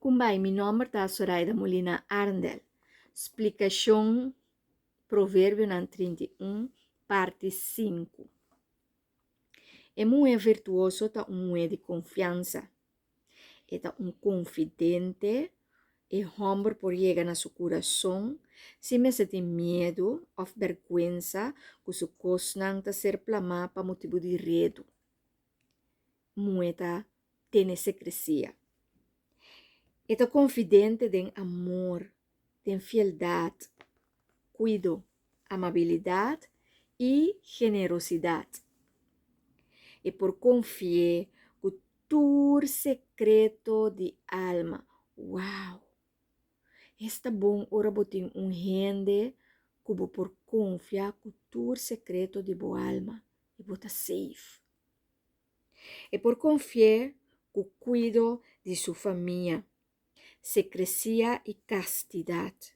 Kumbai, mi nòmber ta Soraida Molina Arendel. Splikashon Proverbionan 31, parti 5. E muhé virtuoso ta un muhé di konfiansa. E ta un konfidente, e hòmber por yega na su kurason sin mester tin miedu òf bèrgwensa ku su kosnan ta ser plamá pa motibu di redu. Muhé ta tene sekresia. E ta konfidente den amor, den fieldat, kuido, amabilidat i generosidat. E por konfi'é ku tur sekreto di alma. Wow! Esta bon ora bo tin un hende ku bo por konfia ku tur sekreto di bo alma i bo ta safe. E por konfi'é ku kuido di su famia, sekresia i kastidat.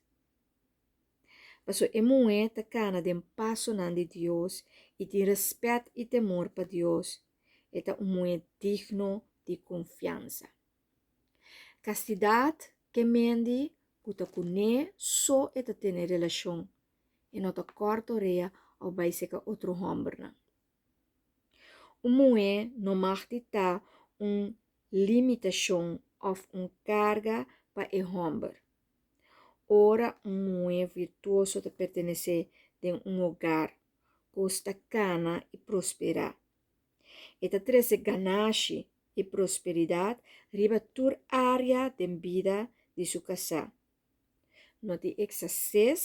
Pasobra e muhé ta kana den pasonan di Dios i tin rèspèt i temor pa Dios, e ta un muhé digno di konfiansa. Kastidat ke mendi ku ta kuné so e ta tene relashon, e no ta kòrta orea òf bai seka otro hòmbernan. Un muhé no mag di ta un limitashon òf un karga pa e hòmber. Ora un muhé virtuoso ta pertenesé den un hogar, kos ta kana i prosperá. E ta trese ganashi i prosperidat riba tur área den bida di su kasá. No tin eksases,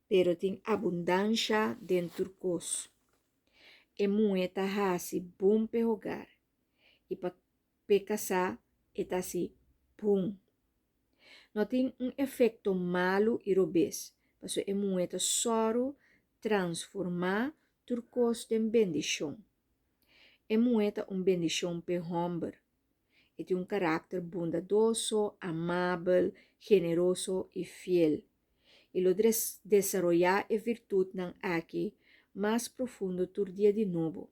pero tin abundansha den tur kos. E muhé ta hasi bon p'e hogar, i pa p'e kasá e ta hasi bon. No tin un efekto malu i robes, pasobra e muhé ta sòru transformá tur kos den bendishon. E muhé ta un bendishon p'e hòmber. E tin un karakter bondadoso, amabel, generoso i fiel. I lo desaroyá e virtutnan aki mas profundo tur dia di nobo.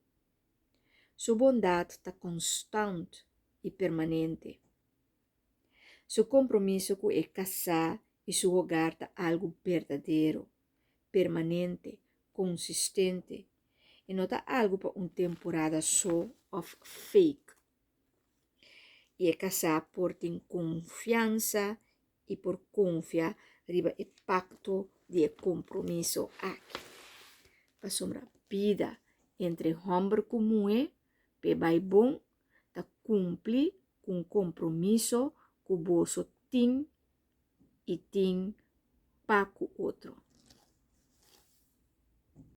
Su bondat ta konstant i permanente. Su kompromiso ku e kasá i su hogar ta algu berdadero, permanente, konsistente i no ta algu pa un temporada so òf fake. I e kasá por tin konfiansa i por konfia riba e pakto di e kompromiso aki. Pasobra bida entre hòmber ku muhé p'e bai bon ta kumpli ku un kompromiso ku boso tin i tin pa ku otro.